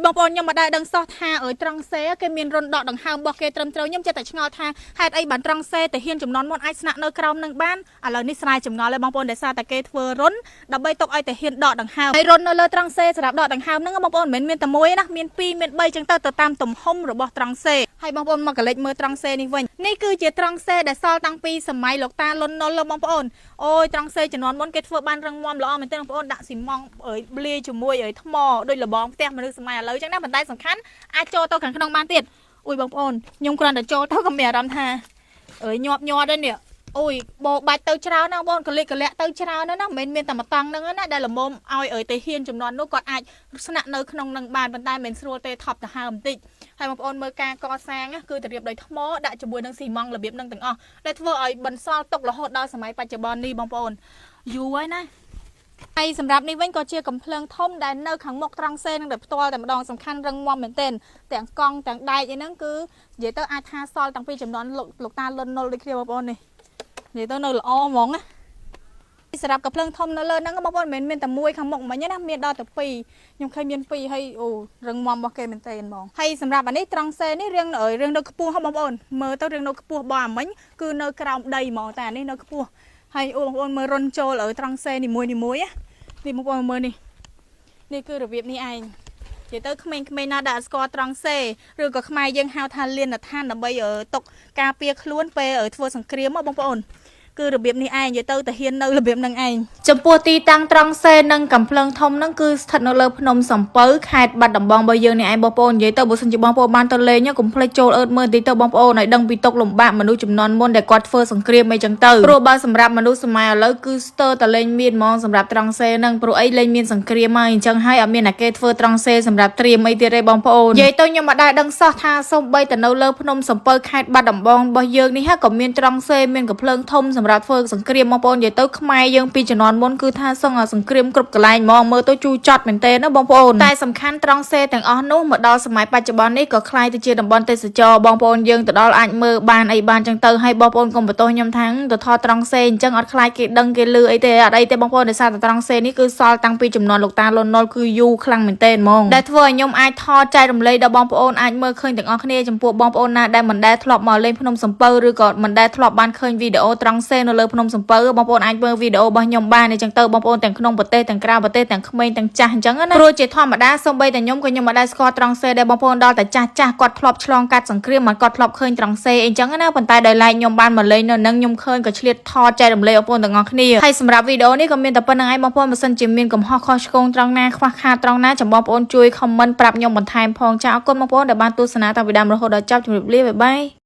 បងប្អូនខ្ញុំមិនដែលដឹងសោះថាអើយត្រង់សេគេមានរុនដកដង្ហើមរបស់គេត្រឹមត្រូវខ្ញុំចិត្តតែឆ្ងល់ថាហេតុអីបានត្រង់សេទៅហ៊ានចំនួនមុនអាចស្នាក់នៅក្រោមនឹងបានឥឡូវនេះស្រាយចម្ងល់ហើយបងប្អូនដែលសារតែគេធ្វើរុនដើម្បីទុកឲ្យទៅហ៊ានដកដង្ហើមហើយរុននៅលើត្រង់សេសម្រាប់ដកដង្ហើមហ្នឹងបងប្អូនមិនមែនមានតែមួយណាមាន2មាន3ចឹងទៅទៅតាមទំហំរបស់ត្រង់សេហើយបងប្អូនមកកលេចមើលត្រង់សេនេះវិញនេះគឺជាត្រង់សេដែលសល់តាំងពីសម័យលោកតាលន់នល់បងប្អូនអូយត្រង់សេជំនាន់មុនគេធ្វើបានរឹងមាំល្អមែនទែនបងប្អូនដាក់ស៊ីម៉ង់អើយលាយជាមួយអើយថ្មដូចលបងផ្ទះមនុស្សសម័យឥឡូវចឹងណាប៉ុន្តែសំខាន់អាចចូលទៅខាងក្នុងបានទៀតអួយបងប្អូនខ្ញុំគ្រាន់តែចូលទៅក៏មានអារម្មណ៍ថាអើយញាប់ញាត់ដែរនេះអូយបោបាច់ទៅច្រើនណាស់បងកលិកកលាក់ទៅច្រើនណាស់ណាមិនមែនមានតែមួយតង់ហ្នឹងណាដែលល្មមឲ្យអើយទៅហ៊ានចំនួននោះគាត់អាចស្នាក់នៅក្នុងនឹងបានប៉ុន្តែមិនស្រួលទេថប់ទៅហើមបន្តិចហើយបងប្អូនមើលការកសាងគឺទៅរៀបដោយថ្មដាក់ជាមួយនឹងស៊ីម៉ង់របៀបនឹងទាំងអស់ដែលធ្វើឲ្យបន្សល់ទុករហូតដល់សម័យបច្ចុប្បន្ននេះបងប្អូនយូរហើយណាហើយសម្រាប់នេះវិញក៏ជាកំភ្លើងធំដែលនៅខាងមុខត្រង់សេនឹងដោយផ្ទាល់តែម្ដងសំខាន់រឹងមាំមែនទែនទាំងកង់ទាំងដែកអីហ្នឹងគឺនិយាយទៅអាចថាសល់តាំងពីចំនួនលោកលោកតាលុននុលដូចគ្នាបងប្អូននេះនិយាយទៅនៅល្អហ្មងណាសម្រាប់កំភ្លើងធំនៅលើហ្នឹងបងប្អូនមិនមែនមានតែមួយខាងមុខមិញទេណាមានដល់ទៅពីរខ្ញុំឃើញមានពីរហើយអូរឹងមាំរបស់គេមែនទែនហ្មងហើយសម្រាប់អានេះត្រង់សេនេះរៀងរៀងនៅខ្ពស់ហ៎បងប្អូនមើលទៅរៀងនៅខ្ពស់បើអាមិញគឺនៅក្រោមដីហ្មងតែអានេះនៅខ្ពស់ហើយអូបងប្អូនមើលរុនចូលឲ្យត្រង់សេនីមួយនីមួយណានេះបងប្អូនមើលនេះនេះគឺរបៀបនេះឯងនិយាយទៅក្មេងៗណាដែលអត់ស្គាល់ត្រង់សេឬក៏ខ្មែរយើងហៅថាលៀនឋានដើម្បីទុកការពារខ្លួនពេលធ្វើសង្គ្រាមហ៎បងប្អូនគឺរបៀបនេះឯងនិយាយទៅតាហ៊ាននៅរបៀបហ្នឹងឯងចំពោះទីតាំងត្រង់សេនិងកំភ្លើងធំហ្នឹងគឺស្ថិតនៅលើភ្នំសំពៅខេត្តបាត់ដំបងរបស់យើងនេះឯងបងប្អូននិយាយទៅបើសិនជាបងប្អូនបានទៅលេងកុំភ្លេចចូលអើតមើលបន្តិចទៅបងប្អូនឲ្យដឹងពីទុកលំបាកមនុស្សជំនាន់មុនដែលគាត់ធ្វើសង្គ្រាមអីចឹងទៅព្រោះបើសម្រាប់មនុស្សសម័យឥឡូវគឺស្ទើរតែលេងមានហ្មងសម្រាប់ត្រង់សេហ្នឹងព្រោះអីលេងមានសង្គ្រាមហើយអញ្ចឹងហើយអត់មានអ្នកគេធ្វើត្រង់សេសម្រាប់ត្រៀមអីទៀតទេបងប្អូននិយាយទៅខ្ញុំមិនដែលដឹងសោះថាសូម្បីតែនៅលើភ្នំសំពៅខេត្តបាត់ដំបងរបស់យើងនេះក៏មានត្រង់សេមានកំភ្លើងធំសម្រាប់ធ្វើសង្គ្រាមបងប្អូននិយាយទៅខ្មែរយើងពីជំនាន់មុនគឺថាសឹងអាសង្គ្រាមគ្រប់កន្លែងហ្មងមើលទៅជូរចត់មែនទេណាបងប្អូនតែសំខាន់ត្រង់សេទាំងអស់នោះមកដល់សម័យបច្ចុប្បន្ននេះក៏ក្លាយទៅជាតំបន់ទេសចរបងប្អូនយើងទៅដល់អាចមើលបានអីបានចឹងទៅហើយបងប្អូនកុំបន្ទោសខ្ញុំថាទៅថតត្រង់សេអញ្ចឹងអត់ខ្លាចគេដឹងគេលឺអីទេអត់អីទេបងប្អូនដោយសារតែត្រង់សេនេះគឺសល់តាំងពីជំនាន់លោកតាលន់នល់គឺយូរខ្លាំងមែនទែនហ្មងដែលធ្វើឲ្យខ្ញុំអាចថតចែករំលែកដល់បងប្អូនអាចមើលឃើញទាំងអស់គ្នាចំពោះបងប្អូនណាដែលមិនដែលធ្លាប់មកលេងភ្នំសំពៅឬក៏មិនដែលធ្លាប់បានឃើញវីដេអូត្រង់សេនៅលើភ្នំសំពៅបងប្អូនអាចមើលវីដេអូរបស់ខ្ញុំបានអញ្ចឹងទៅបងប្អូនទាំងក្នុងប្រទេសទាំងក្រៅប្រទេសទាំងក្មេងទាំងចាស់អញ្ចឹងណាព្រោះជាធម្មតាសូម្បីតែខ្ញុំក៏ខ្ញុំមិនដែលស្គាល់ត្រង់សេដែរបងប្អូនដល់តែចាស់ចាស់គាត់ធ្លាប់ឆ្លងកាត់សង្គ្រាមមកគាត់ធ្លាប់ឃើញត្រង់សេអីចឹងណាប៉ុន្តែដោយឡែកខ្ញុំបានមកលេងនៅនឹងខ្ញុំឃើញក៏ឆ្លៀតថតចែករំលែកបងប្អូនទាំងអស់គ្នាហើយសម្រាប់វីដេអូនេះក៏មានតែប៉ុណ្្នឹងឯងបងប្អូនបើសិនជាមានកំហុសខុសឆ្គងត្រង់ណាខ្វះខាតត្រង់ណាចាំបងប្អូនជួយ comment ប្រាប់ខ្ញុំបន្ថែមផងចាអរគុណបងប្អូនដែលបានទស្សនាតាំងពីដើមរហូតដល់ចប់ជម្រាបលា bye bye.